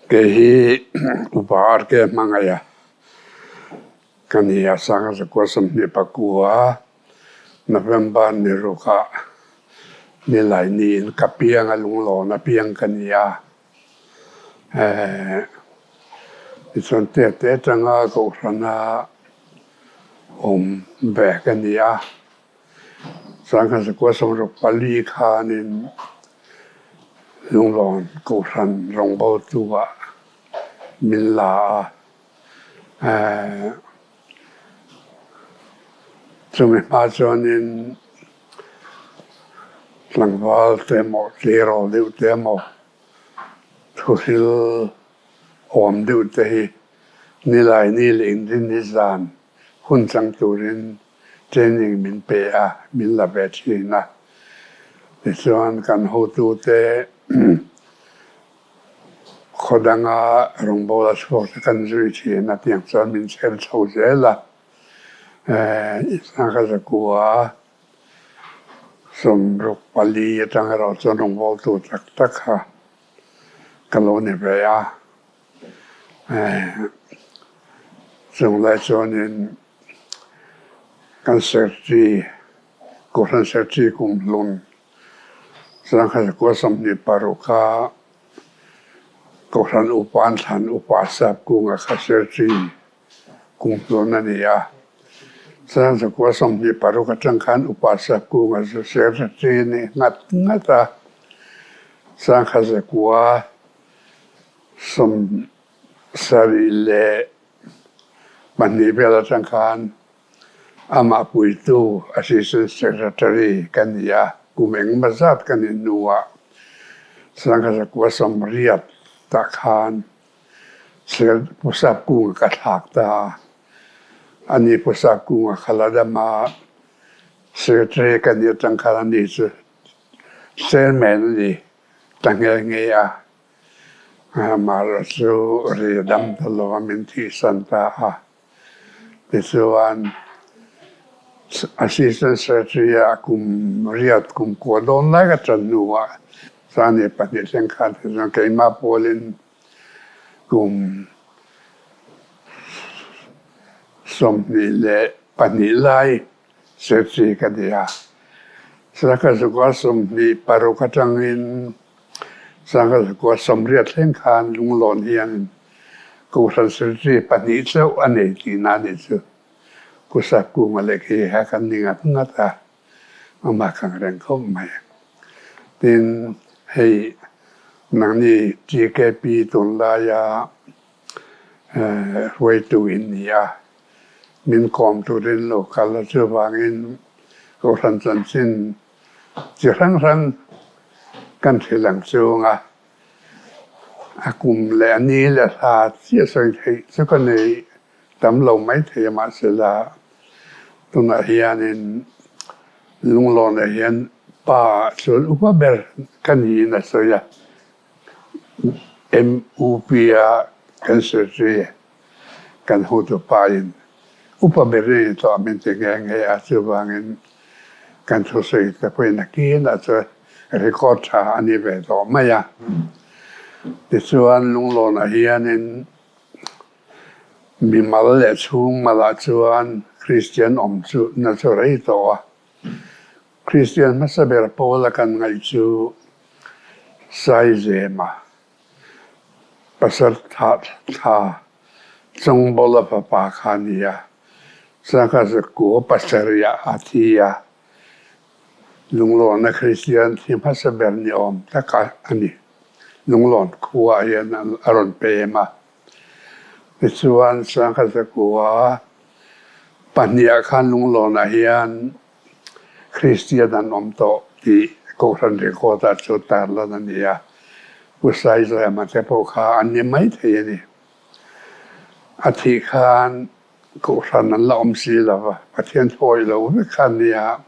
Kei hi Upa RK Hmangaih ka ni a, Sangha Zakua 29 November ni rukah nilai niin ka piang a, lunglawn a piang ka ni a. Tichuan tete atanga Kohhrana awm ve ka ni a. Sangha zakua 64 khanin Lunglawn Kohhran rawngbawltu ah min la a, chumi hma chuanin tlangval te emaw tleirawl deuh te emaw thuhril awm deuh te hi nilai ni leh inrinni zan hun chang turin Training min pe a, min la ve thin a. Tichuan kan hotute khaw danga rawngbawla chhuak te kan zui thin a, tiang chuan min chher chho zel a. Sangha zakua 64 atang erawh chuan rawngbawltu tak tak kha ka lo ni ve a. Chung lai chuanin Kan Secretary, Kohhran Secretary kum hlun 1926 kha Kohhran Upa an thlan Upa Sap Kunga kha Secretary kum hlun a ni a. 1926 atang khan Upa Sap Kunga chu Secretary a ni nghat nghat a. 1972 vel atang khan amah puitu Assistant Secretary ka ni a, kum engemaw zat ka nih hnuah 1980 tah khan Pu Sapkunga ka thlak ta a, ani Pu Sapkunga kha la dam a, Secretary ka nih atang khan ani chu Chairman a ni ta nghe nghe a. Amaherawh chu ri dam ta lo a min thihsan ta a. Tichuan Assistant Secretary a kum riat kum kua dawn lai ka tan hnuah Sani pahnih thleng khan tichuan keimah pawlin kum 22 lai Secretary ka ni a. Sangha zakua 26 atangin Sangha zakua 80 thleng khan Lunglawn hianin Kohhran Secretary pahnih chauh a nei tihna a nih chu. Pu Sapkunga leh khi kha kan ni ngat ngat a, amah kang reng khawp mai. Tin, hei nangni TKP tunlaia hruaitu in ni a, min kawm turin lo kal a, chuvangin Kohhran chanchin chi hrang hrang kan hrilh ang chung a, a kum leh a ni leh hla chiah sawi theih chu ka nei tam lo maithei a, mahsela tunah hianin Lunglawnah hian pa chuan upa ber ka niin a sawi a. MUP a kan secretary kan hotu pa in upa ber a ni tawh a min ti nghe nghe a, chuvangin kan thusawi te pawhin a kinah chuan record tha a ni ve tawh mai a. Tichuan Lunglawnah hianin mimal leh chhungmalah chuan Kristian awm chu na chu rei tawh a. Kristian hmasa ber pawla kan ngaih chu Saizema pasal thah thla Chawngbawla fapa kha a ni a, Sangha zakua pasarih a thi a, Lunglawn-a Kristian thi hmasa ber ni awm tak a ni. Lunglawn khua hian a rawn pem a. Tichuan Sangha zakua pahnih ah khan Lunglawnah hian Kristian an awm tawh tih Kohhran record ah chu tarlan a ni a, Pu Saizema te pawh kha an ni maithei a ni. A thih khan Kohhran an la awm si lo va, Pathian thuawih lo vek kha an ni a,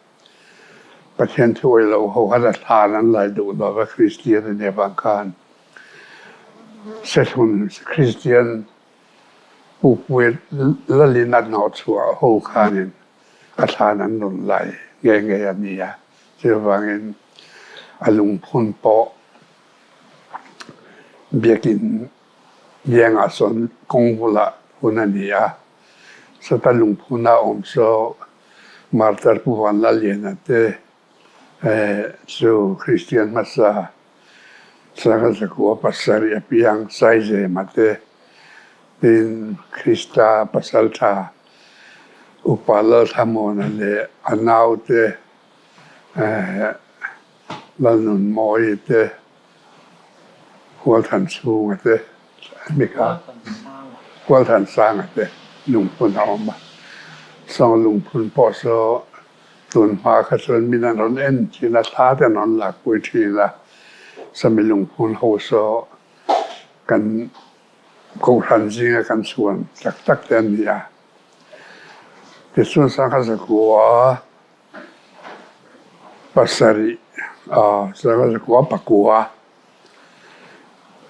Pathian thuawih lo ho khan a thlan an lai duh lo va, Kristian a nih avang khan Sethlun Kristian Pukpui lalin a hnawhchhuah ho khanin a thlan an rawn lai nghe nghe a ni a, chuvangin a lungphun pawh biakin. Lengah sawn kawng bulah hun a ni a, sawta lungphuna awm saw Martar Pu Vanlalliana te chu Kristian hmasa Sangha pasarih a piang Saizema te tin Krista pasaltha Upa Lalthlamuana leh a naute Lalnunmawii te Hualthanchhunga te mi kha Hualthansanga te lungphun a awm a, sawng lungphun pawh saw tun hma kha chuan min an rawn en thin a, thla te an rawn lakpui thin a, sawmi lungphun ho saw kan kohhran zinga kan chhuan tak tak te an ni a. Tichuan Sangha Zakua pasarih ah Sangha Zakua pakua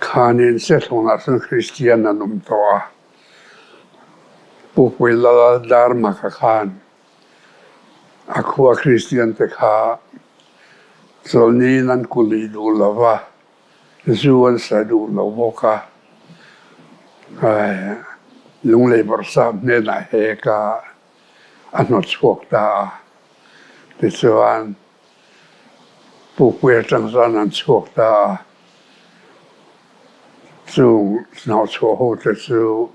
khanin Sethlawngah chuan Kristian an awm tawh a, Pupui Lal Darmaka khan a khua Kristian te kha chawlhniin an kulih duh lo va, Zu an sa duh lo bawk a, Lunglei Bawrhsap hnenah hek a a hnawt chhuak ta a. Tichuan, Pukpui atang chuan an chhuak ta a, chung hnawhchhuah ho te chu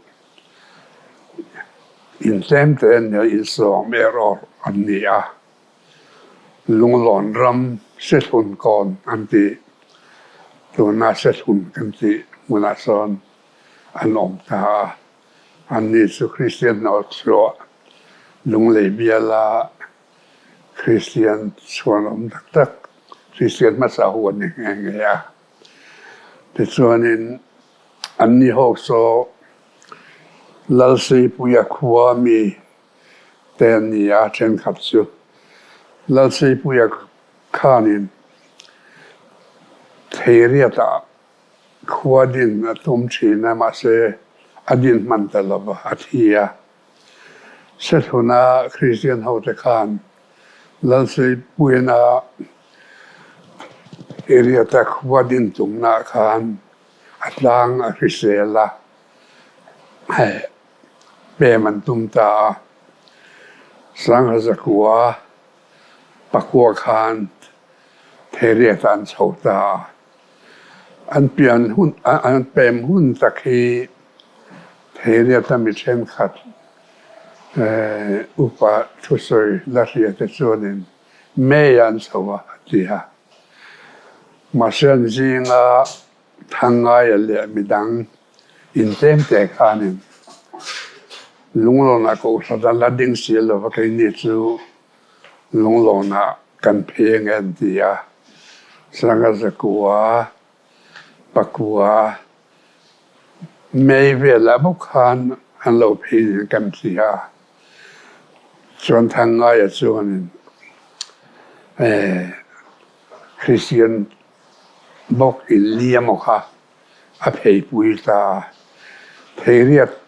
intlem te an nia, insawm erawh an ni a. Lunglawn ram Sethlun kawn an tih, tuna Sethlun kan tih hmunah sawn an awm ta a. Anni chu Kristian hnawhchhuah Lunglei biala Kristian chhuanawm tak tak, Kristian hmasa hu an ni nghe nghe a. Tichuanin anni ho saw Lalseipuia khua mi te an ni a, thenkhat chu Lalseipuia khanin Theiriatah khua din a tum thin a, mahse a din hman ta lo va, a thi a. Sethluna Kristian hote khan Lalseipuiana Theiriata khua din tumnaah khan a tlang a hrisel a, Pem an tum ta a, Sangha zakua pakua khan Theiriatah an chho ta a. An pian hun, an pem hun tak hi Theiriata mi thenkhat upa thusawi la hria te chuanin May ah an chho a, a ti a. Mahse an zinga Thangaia leh midang intlem te khanin Lunglawnah kohhran a la ding si lova keini chu Lunglawnah kan phei ange an ti a, Sangha zakua, pakua, May velah bawk khan an lo phei nen kan ti a, chuan Thangaia chuanin Kristian bawk in li emaw kha a pheipui ta a. Theiriat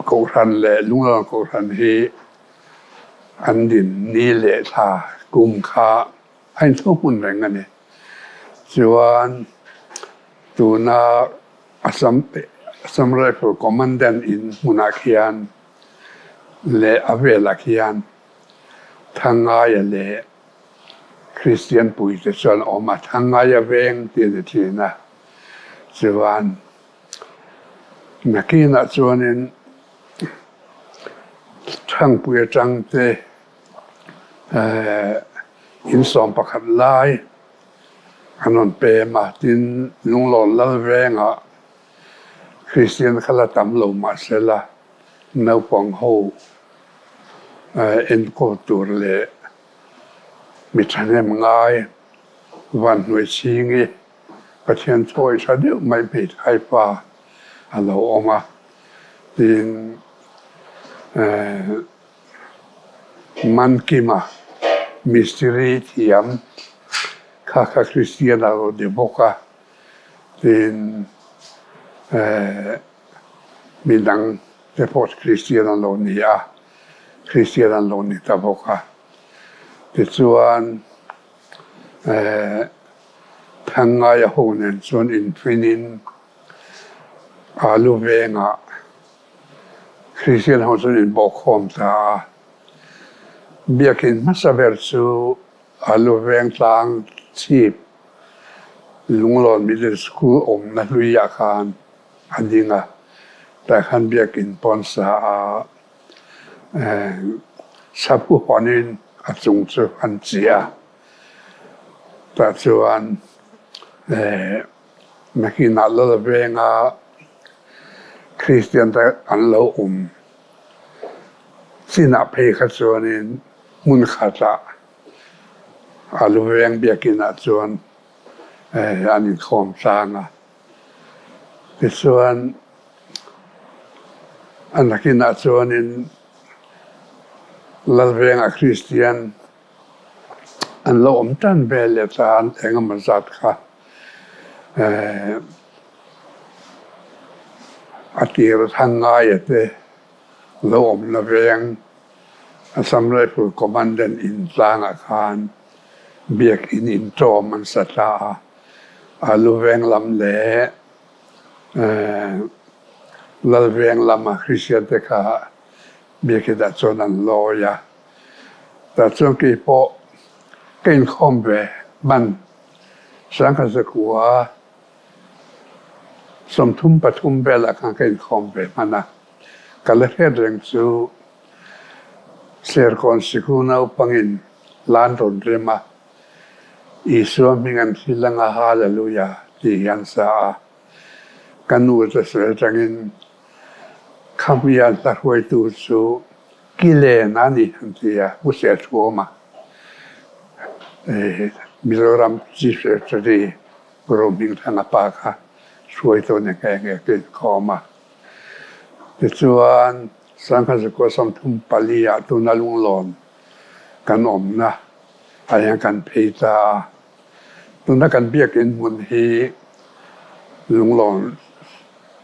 Kohhran leh Lunglawn Kohhran hi an din ni leh thla kum kha a inthu hmun reng a ni. Chuan tuna Assam Assam Rifle Commandant in hmunah khian leh a velah khian Thangaia leh Kristian puite chuan awm a thang ngai a veng tih a ni thin a, chuan nakinah chuanin Thangpui atang te eh insawm pakhat lai an rawn pem a, tin Lunglawn Lal vengah Kristian kha la tam lo mahsela naupang ho enkawl tur leh mi thahnem ngai van hnuai chhingi Pathian chawi tha deuh mai hmeithai pa a lo awm a, tin eh Mankima mistiri thiam kha kha Kristian a lo ni bawk a, tin eh midang te pawh Kristian an lo ni a, Kristian an lo ni ta bawk a. Tichuan eh Thangngaia ho nen chuan infinin. Alu vengah Kristian ho chu an inbawhkhawm ta a. Biakin hmasa ber chu Alu veng tlang chhip Lunglawn Middle School awmna hluiah khan a ding a, tah khan biakin pawn sa a Sapu hawnin a chung chu an chiah a, tah chuan nakinah lal venga Kristian te an lo awm chinah phei kha chuanin hmun khatah a lu veng biakinah chuan an inkhawm tlang a. Tichuan a nakinah chuanin Lalvengah Kristian an lo awm tan vel leh tan eng emaw zat kha a tir thang ngaia te lo awmna veng Assam Rifle Commandant in tlangah khan biakin intawm an sa ta a. A lu veng lam leh lal veng lama Kristian te kha biakinah chuan an lawi a. Tah chuan kei pawh ka inkhawm ve hman Sangha zakua 33 velah khan ka inkhawm ve hman a. Ka la hriat reng chu Serkawn sikul naupangin lan rawn rem a. Isua hming an thil anga Hallelujah tih hi an sa a, ka nu te sawi atangin khami an hla hruaitu chu Kilen a ni an ti a, Pu Serthuama, Mizoram Chief Secretary Pu Rohmingthanga pa kha hruaitu a ni nghe nghe ka inkhawm a. Tichuan, Sangha zakua 34 ah tuna lunglawn kan awmna ah hian kan phei ta a, tuna kan biakin hmun hi lunglawn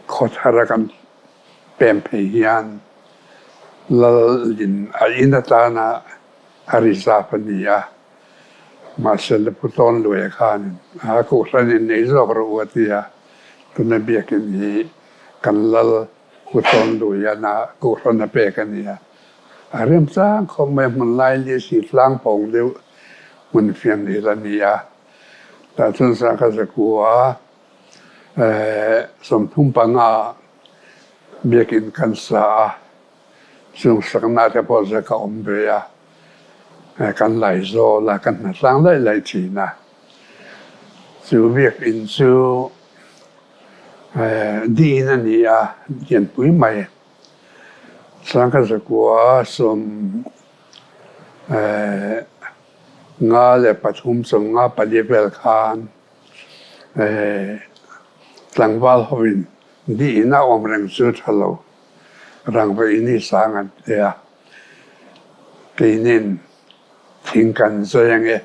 khaw thara kan pem phei hian Lalin a in atana a reserve a ni a, mahse Pu Tawnluaia khanin a kohhranin nei zawk rawh u a ti a, tuna biakin hi kan Lal Pu Tawnluaiana kohhran a pek a ni a. A remchang khawp mai hmun lai leh si tlang pawng deuh hmun fian ril a ni a. Tah chuan sangha zakua 35 biakin kan sa a, chung sakna te pawh zak a awm ve a, kan laizawl a, kan hnatlang laih laih thin a. Chu biakin chu diin a ni a, lianpui mai. Sangha zakua 53 54 vel khan tlangval hovin di in a awm reng chu tha lo rangva in hi sang an ti a, keinin thing kan zai ange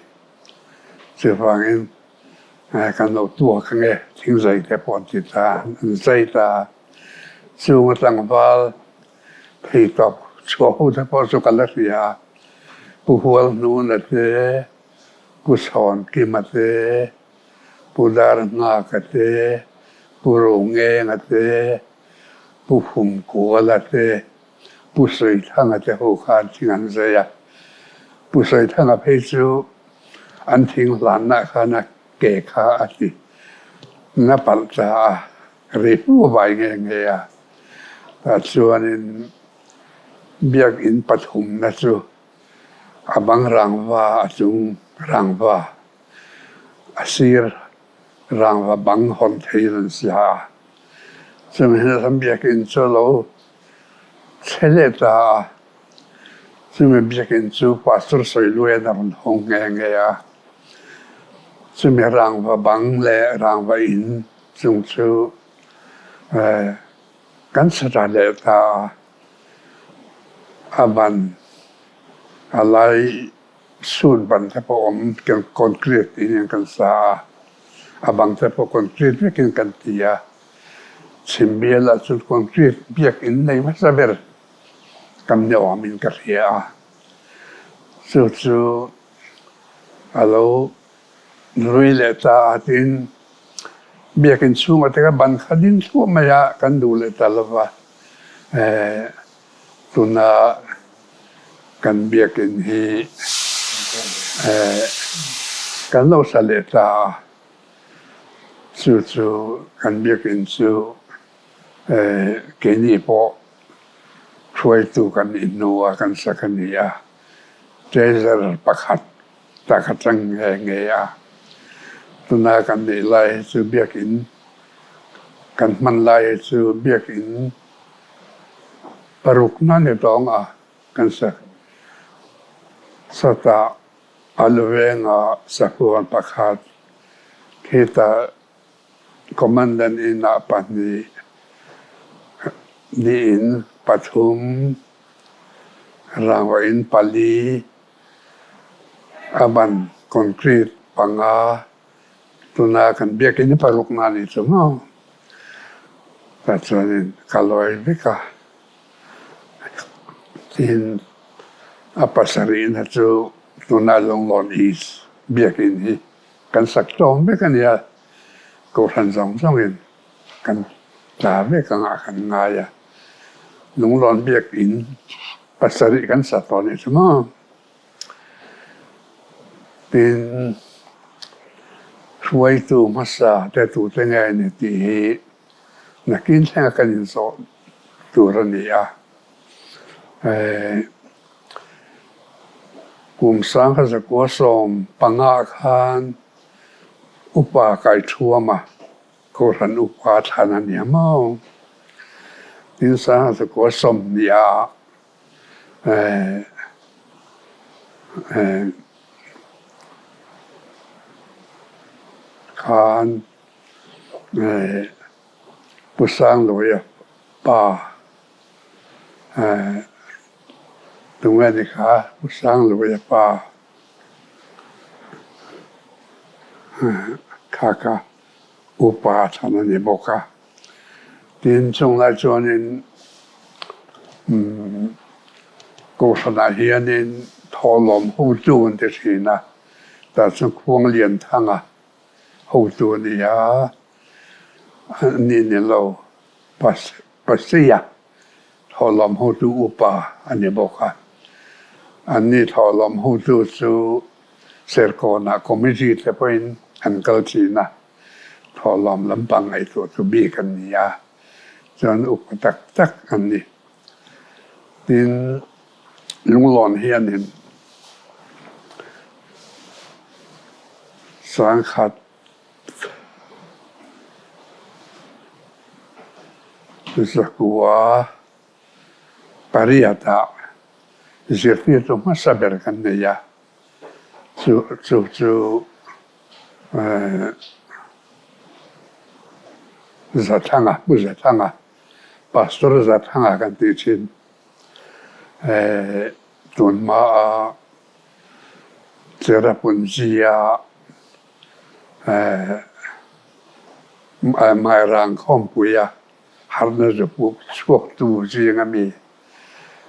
chuvangin kan lo tuak ange thing zai te pawh an ti ta an zai ta a. Chung tlangval thei tawp chhuah ho te pawh chu ka la hria a, Pu Hualhnuna te, Pu Chhawnkima te, Pu Darnghaka te, Pu Rongenga te, Pu Khumkuala te, Pu Sawithanga te ho khan thing an zai a. Pu Sawithanga phei chu an thing hlanna khan a ke kha a ti na palh ta a. Ri hnu vai nge nge a, tah chuanin biakin pathumna chu a bang rangva a chung rangva a sir rangva bang hawn theihin an sia a, chumi hnuah chuan biakin chu a lo chhe leh ta a, chumi biakin chu pastor Sawiluaiin a rawn hawng nghe nghe a, chumi rangva bang leh rangva in. Chung chu kan sa ta leh ta a, a ban a lai sun ban te pawh awm concrete in kan sa a, a bang te pawh concrete vekin kan ti a, chhim bialah chuan concrete biakin nei hmasa ber kan ni awmin ka hria a, chu chu a lo Nui leh ta a tin. Biakinn chhungah te kha ban kha ding thluah mai a, kan duh leh ta lo va. Tuna kan biakinn hi kan lo sa leh ta a, chu chu kan biakinn chu keini pawh hruaitu kan nih hnua kan sak a ni a, treasurer pakhat tak atang nghe nghe a. Tuna kan neih lai hi chu biakinn kan hman lai hi chu biakinn parukna ni tawng a kan sak. Sawtah a luvenga sahuan pakhat khitah Commandant inah pahnih niin pathum, rangva in pali, a ban concrete panga tuna kan biakinn hi parukna a ni chu maw? Tah chuanin ka lawi vek a, tin a pasarihna chu tuna Lunglawn East biakinn hi Kan sak tlawm vek a nia, Kohhran zawng zawngin kan tla vek angah kan ngai a, Lunglawn biakinn pasarih kan sa tawh nih chu maw? Tin, hruaitu hmasa te tute nge ni tih hi nakin thlenga kan inzawh tur a ni a. Kum sangha zakua 15 khan upa kai thuam a, Kohhran upa thlan a nia maw? Tin sangha zakua 20 ah khan Pu Sangluaia pa Tunge ni kha Pu Sangluaia pa kha kha upa than a ni bawk a. Tin chung lai chuanin Kohhranah hianin thawhlawm hotu an ti thin a, tah chuan Khuanglianthanga hotu a ni a, ani ni lo. Pasia thawhlawm hotu upa a ni bawk a. Anni thawhlawm hotu chu Serkawnah committee te pawhin an kal thin a, thawhlawm lampang ngaihtuah tu bik an ni a, chuan upa tak tak an ni. Tin, Lunglawn hianin sangkhat Zakua pariatah zirtirtu hmasa ber kan nei a, chu chu chu Zathanga, Pu Zathanga, Pastor Zathanga kan tih thin tunhmaa Cherrapunji-a Mairang khawmpuia harna zupuk chhuaktu zing a mi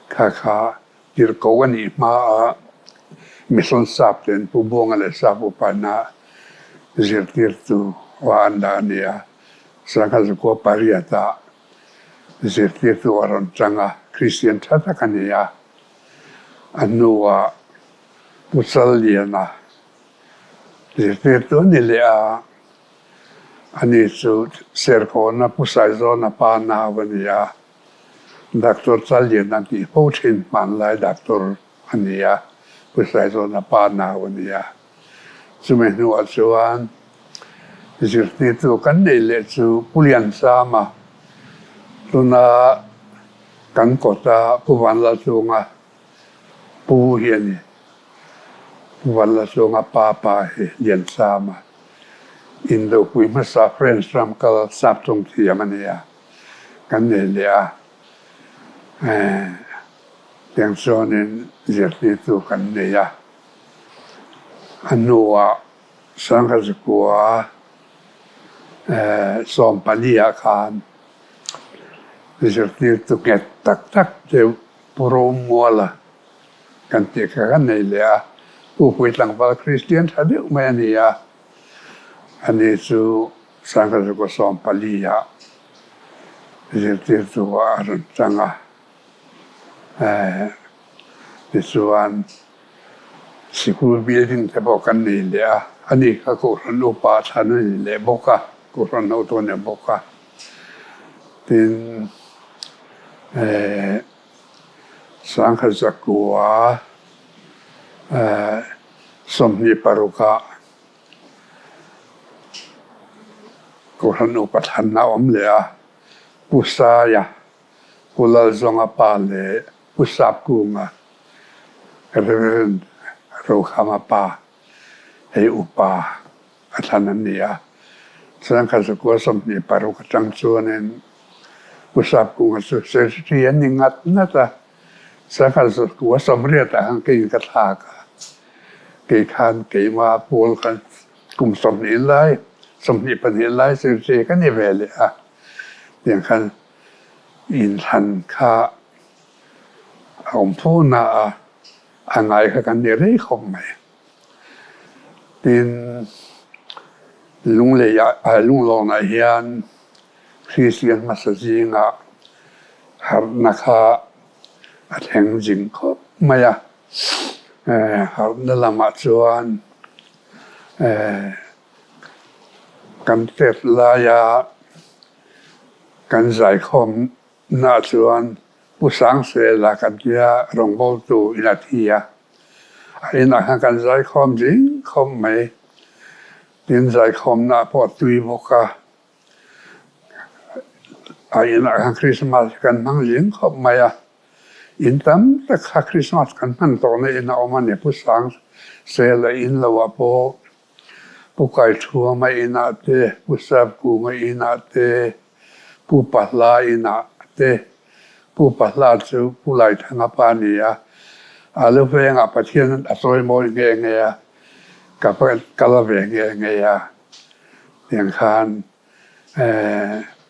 kha kha tirhko a nih hmaa Mission Sap ten Pu Buanga leh Sap Upana zirtirtu a an dah a ni a, Sangha Zakua pariatah zirtirtu a rawn chang a, Kristian tha tak a ni a, a hnuah Pu Challiana Zirtirtu a ni leh a, ani chu Serkawna Pu Saizawna pa nau a ni a, Doctor Challian an tih fo thin hmanlai doctor a ni a, Pu Saizawna pa nau a ni a. Chumi hnuah chuan zirtirtu kan neih leh chu Pu Liansama tuna kan kawta Pu Vanlalchunga Pu hi a ni. Pu Vanlalchunga pa pa hi Liansama indopui hmasa French ram kal sap tum thiam a ni a, kan nei leh a. Tiang chuanin zirtirtu kan nei a. A hnuah Sangha Zakua 14 ah khan zirtirtu nghet tak tak deuh Pu Romuala kan tih kha kan nei leh a, Pu Pui tlangval Kristian tha deuh mai a ni a, ani chu. Sangkhat 14 ah zirtirtu ah a rawn chang a. Tichuan sikul building te pawh kan nei leh a, ani kha Kohhran upa thlan a ni leh bawk a, Kohhran hotu a ni bawk a. Tin, 1926 ah Kohhran upa thlan a awm leh a, Pu Saia, Pu Lalzawnga pa leh Pu Sapkunga, Rev. Rokhama pa, hei upa a thlan an ni a. 1926 atang chuanin Pu Sapkunga chu Secretary an ni ngat ngat a, 1980 ah khan keiin ka thlak a, kei khan keimah pawl khan kum 20 lai, 22 lai Secretary ka ni ve leh a, tiang khan inthlan kha a awm fo na a, a ngai kha kan ni rei khawp mai. Tin, Lunglei ah Lunglawnah hian Kristian hmasa zingah harhna kha a thleng zing khawp mai a. Harhna lamah chuan kan tet laia kan zaikhawm Naah chuan Pu Sangsela kan tia rawngbawltu in a thi a, a inah khan kan zaikhawm zing khawp mai. Tin, zaikhawmna pawh a tui bawk a, a inah khan Krismas kan hmang zing khawp mai a. In tam tak kha Krismas kan hman tawhna in a awm a ni. Pu Sangsela in loah pawh Pu Kaithuama inah te, Pu Sapkunga inah te, Pu Pahla inah te, Pu Pahla chu Pu Laithanga pa a ni a, a lu vengah Pathian a chawimawi nghe nghe a, ka kal ve nghe nghe a, tiang khan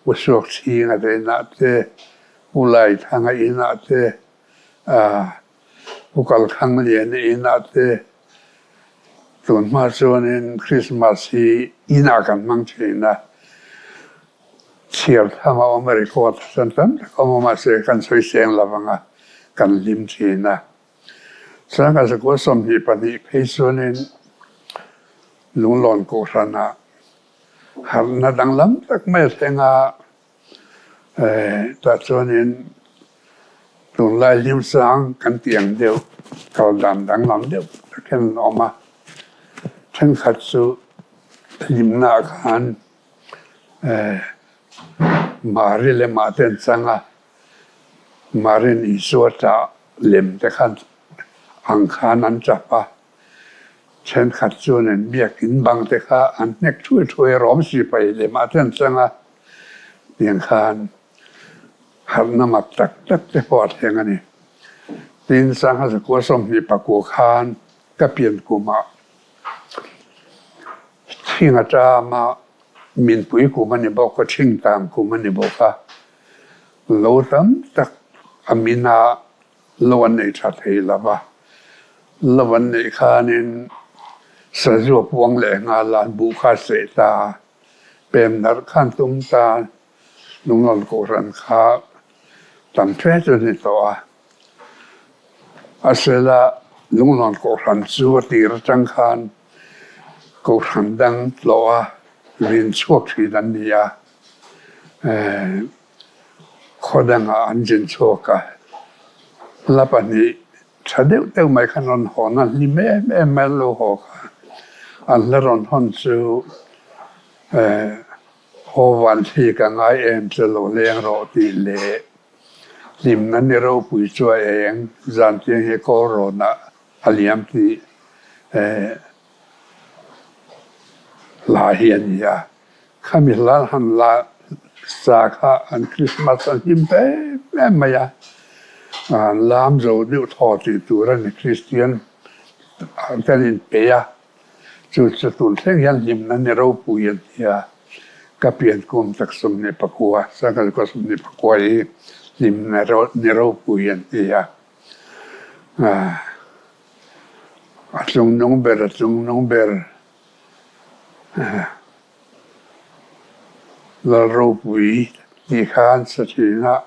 Pu Suakchhinga te inah te, Pu Laithanga inah te, Pu Kalkhangliana inah te tun hma chuanin Christmas hi inah kan hmang thin a, chhiar tham a awm a, record chuan tam tak a awm a, mahse kan sawi seng lo vang a, kan hlim thin a. Chuan kan sakawr 22 phei chuanin Lunglawn Kohhranah harhna danglam tak mai a thleng a. Tah chuanin tunlai hlimsang kan tih ang deuh kal dan danglam deuh tak hian an awm a, thenkhat chu hlimna ah khan Mari leh mah te an chang a, Mari'n Isua ṭah lem te khan ang khan an ṭap a. Thenkhat chuan an biakin bang te kha an hnek thuai thuai a, rawm sipai lemah te an chang a, tiang khan harhna mak tak tak te pawh a thleng a ni. Tin, Sangha zakua 24 khan ka pian kumah thing atanga minpui kum a ni bawk a, thing tang kum a ni bawk a, lo tam tak a min a Lo an nei tha thei lo va, lo an neih khanin sazu a puang leh nghal a, an buh kha a seh ta a, pem darh khan tum ta a, Lunglawn Kohhran kha tam fe chu a ni tawh a. A sela Lunglawn Kohhran chu a tir atang khan Kohhran dang tlawh a rin chhuak thin an ni a, Khaw dangah an zin chhuak a, hla pahnih tha deuh deuh mai khan rawn hawn a, hlim em em mai an lo haw kha. An hla rawn hawn chu Haw van thli ka ngai em che lo leng rawh tih leh hlimna ni ropui chu a eng zan chiang hi kawl rawnah a liam tih hla hi a ni a. Khami hla han la sa kha an Krismas an hlim em em mai a, an lam zo deuh thaw tih tur a ni Kristian kan inpeih a, chu chu tun thleng hian hlimna ni ropui an ti a, ka pian kum tak 29, sangkhat 29 hi hlimna ni ropui an ti a, a chungnung ber a chungnung ber. Lalropui tih kha an sa thin a,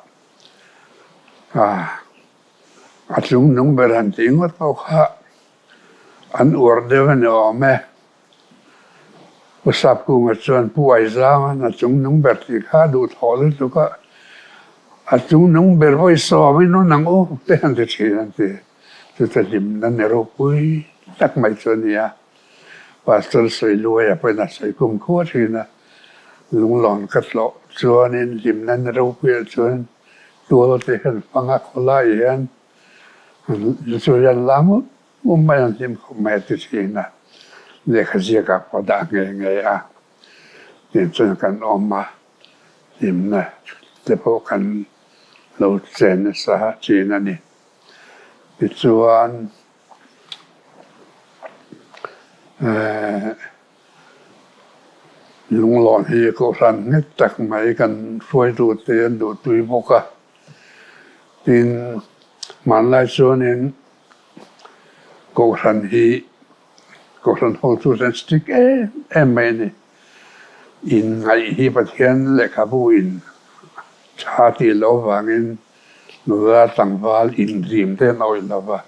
a chungnung ber han tih ngawt pawh kha an uar deuh a ni awm e. Pu Sapkunga chuan Pu Aizanga a chungnung ber tih kha a duhthawh lutuk a, a chungnung ber vawi sawmin rawn ang u te han ti thin an ti. Chuta hlimna ni ropui tak mai chu a ni a. Pastor Sawiluaia pawhin a sawi kum khua thin a, lunglawn ka tlawh chuanin hlimna ni ropuiah chuan tual te hian fang a khawlai hian chu hian la ngawt ngawt mai an hlim khawp mai a ti thin a, lehkha ziakah pawh a dah nghe nghe a, tiang chuan kan awm a, hlimna te pawh kan lo chen nasa thin a ni. Tichuan Lunglawn hi kohhran nghet tak mai kan hruaitute an duhtui bawk a, tin hmanlai chuanin kohhran hi kohhran hotu ten strict em em mai a ni. Inngaih hi Pathian lehkhabu in tha tih loh avangin nula tlangval inrim te an awih lo va,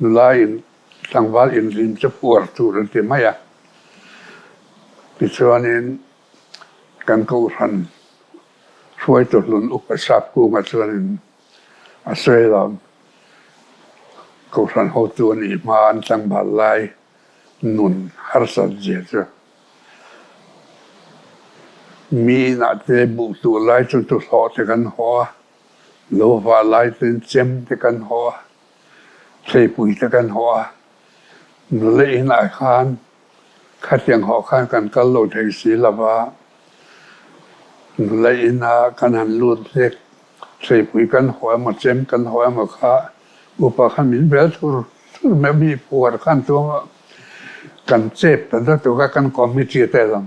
nula in Tlangval inrin chu puar tur an ti mai a, tichuanin kan kohhran hruaitu hlun upa Sapkunga chuanin a sawi lo, kohhran hotu a nih hma an tlangval lai nun harsat zia chu mi inah te buh tuh lai chu tuhlawh te kan haw a, lo vah lai ten chem te kan haw a. Thleipui te kan haw a, nula inah khan khatiang hawh khan kan kal lo thei si lo va, nula ina kan han lut hlek, thleipui kan haw emaw chem kan haw emaw kha upa khan min bel thur thur mai a, mi phuar khan chuang a kan chep ta lutuk a, kan committee te lam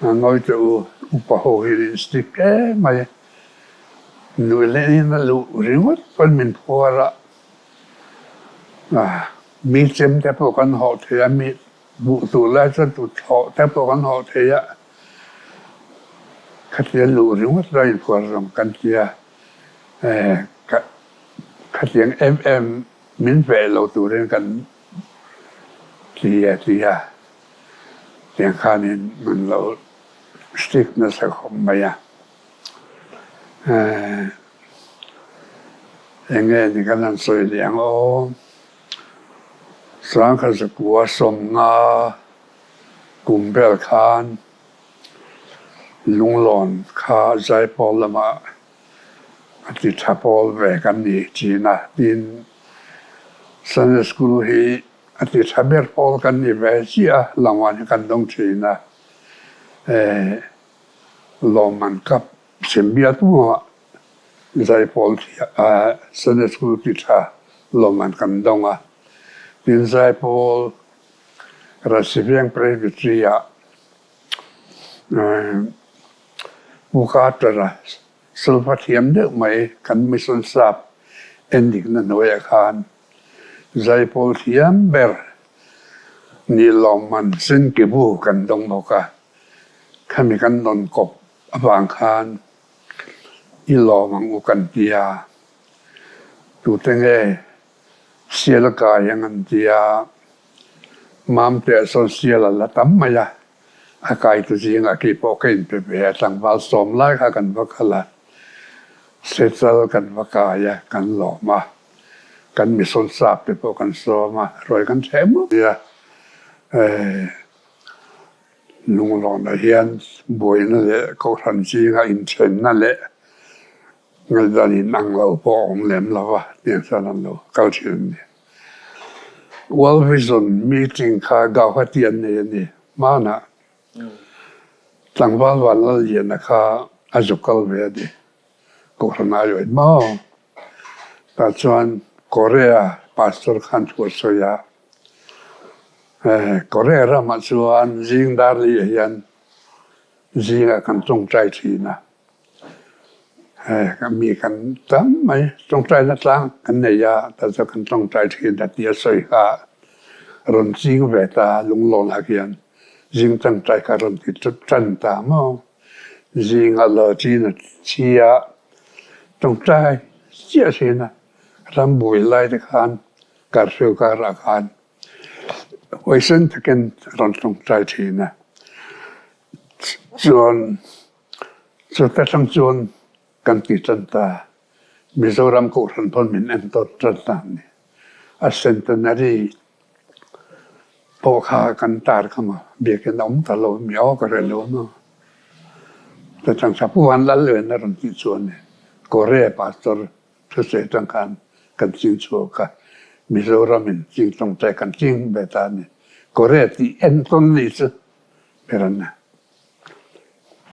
a ngawi teh u, upa ho hi in strict em mai. Nui leh in a luh ringawt pawn min phuar a, mi chem te pawh kan hawh thei a, mi buh tur lai chuan tut thlawh te pawh kan hawh thei a, khatia luh ringawt lai inphuar zawng kan ti a, khatiang em em min veh lo turin kan ti a ti a, tiang khanin an lo strict nasa khawp mai a. Eng nge ni kan han sawi leh ang aw? Sangkhat zakua sawmnga kum vel khan Lunglawn kha Zaipawl lamah a ti tha pawl ve kan ni thin a, tin Sunday School hi a ti tha ber pawl kan ni ve chiah a, Langwan hi kan dawng thin a. Lawmman kap Simbia tumah Zaipawl Sunday School ti tha lawmman kan dawng a. Tin Zaipawl Rasiviang Presbytery ah Pu Carter-a sulfa thiam deuh mai kan mission sap endikna hnuaiah khan Zaipawl thiam ber nih lawmman Senkibu kan dawng bawk a. Khami kan nawn kawp avang khan i lawm ang u kan ti a, tute nge sial a kai ang an ti a, Mamtea sawn sial a la tam mai a, a kaitu zingah kei pawh ka inpe ve a, tlangval sawm lai kha kan va kal a, sechal kan va kai a, kan lawm a, kan misawn sap te pawh kan sawm a, ruai kan thleh mup a, Lunglawnah hian buaina leh kohhran zinga inthenna leh ngaihdan inang lo pawh a awm lem lo va, tiang chuan an lo kal thin a ni. World Vision meeting kha Gauhati an nei a ni. Hmanah tlangval Vanlalliana kha a zu kal ve a ni. Kohhran a aiawih maw? Tah chuan Korea pastor khan thu a sawi a. Korea ramah chuan zing dar leh hian zingah kan tawngtai thin a, mi kan tam mai tawngtaina tlang kan nei a tah chuan kan tawngtai thin a tih a sawi kha a rawn ching ve ta a lunglawnah khian. Zing tangtai kha rawn ti tan ta maw? Zingah lo chin a thi a, tawngtai chiah thin a, rambuai lai te khan curfew karah khan huaisen takin rawn tawngtai thin a. Chuan chuta tang chuan kan ti tan ta, Mizoram Kohhran pawn min entawn tan ta a ni. A centenary pawh kha kan tar kha maw biakin a awm ta lo mi aw ka hre lo maw. Chutang tha Pu Van Lal Lian a rawn tih chuan Korea pastor thusawi atang khan kan ching chhuak a, Mizoram in ching tawngtai kan ching ve ta a ni. Korea tih entawn ni chu ber a ni.